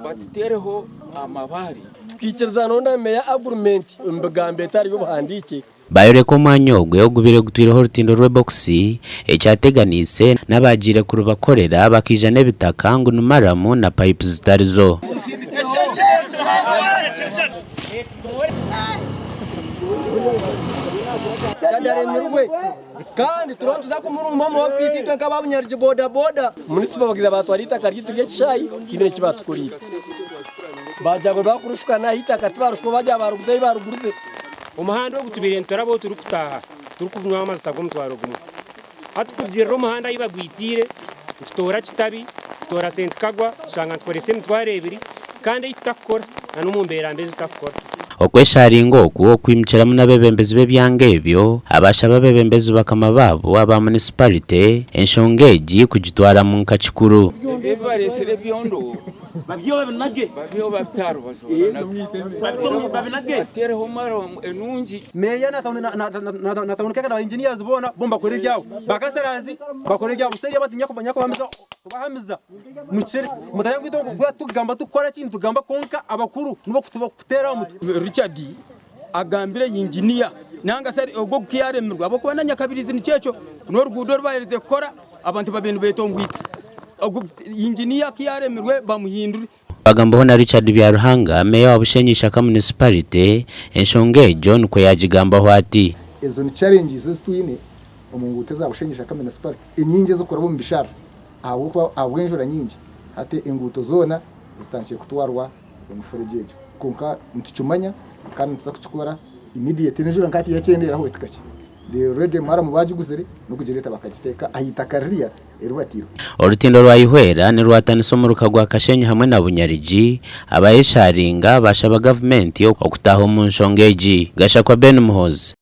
Batuteereho amabaare. Tukaikiriza na meeya agurumenti omu bigambo etari y'obuhandiikye. Baayoreka omwanya ogwe ogubaire gutwireho orutindo rw'ebokisi, ekyateganiise n'abaagiire kurubakorera bakaija n'ebitaka ngu ni maramu na payipu zitari zo. Kyadaremirwe kandi turiho nituza kumurumba omu ofiisi itwe nk'ababunyarugye boda boda. Munisipo bakiza baatwara eitaka ryaitu ry'ekishaayi tihaine eki baatukoriire. Baagira ngu nibakurishuka n'aha eitaka tibaarushuka baagira baariguza ahi baarigurize. Omuhanda ogu tubaire niturabaho turikutaaha turikunywaho amajuta g'omutwaro gumwe. Hati kurugiirira omuhanda ahu bagwitiire, nitutoora Kitabi, tutoora Sentikagwa, tushanga nitukoresa emitwaro ebiri kandi ei tutakukora na n'omu mbeera mbi ezi tutakukora. Okwesharinga oku okwimukiramu n'abeebembezi b'ebyanga ebyo abaashaba abeebembezi bakama baabo aba munisiparite enshonga egi kugitwaramu nka kikuru. Ebi ebibareetsire ebyondo babyeho babite aha rubaju babinage, bateereho maramu enungi. Meeya na tawuni clerk na ba engineers boona bo nibakora ebyabo, ba councillors bakora ebyabo, seeri aba tinyakubahamiza kubahamiza mukire mutari ngu itwe ngu tugamba tukukora ki nitugamba kwonka abakuru nibo kututeera aha mutwe. Richard agambire yinginiya nanga shi ogwo ku yaaremirwe ahabw'okuba na Nyakabirizi nikyo ekyo n'oruguudo oru baaherize kukora abantu babaire nibeetongwita. Ogwo yinginiya ku yaaremirwe bamuhindure. Bagambaho na Richard Byaruhanga, Meeya wa Bushenyi Ishaka Munisiparite, enshonga egyo nikwo yaagigambaho ati. Ezo ni challenges ezi twine omu nguuto eza Bushenyi Ishaka Municipality enyingi ezirikuraba omu bishara ahabw'okuba ahabw'enjura nyingi hati enguuto zoona zitandikire kutwarwa emifuregye egyo kwonka nitukimanya kandi nituza kukikora immediately enjura nka hati yakyendeeraho eti kakye they already maramu bagiguzire n'okugireeta bakagiteeka aha itaka ririya eri batiireho. Orutindo rwa Ihwera nirwatanisa omuruka gwa Kashenyi hamwe na Bunyarigi, abayesharinga bashaba gavumenti okutaaha omu nshonga egi. Gashakwa Ben Muhoozi.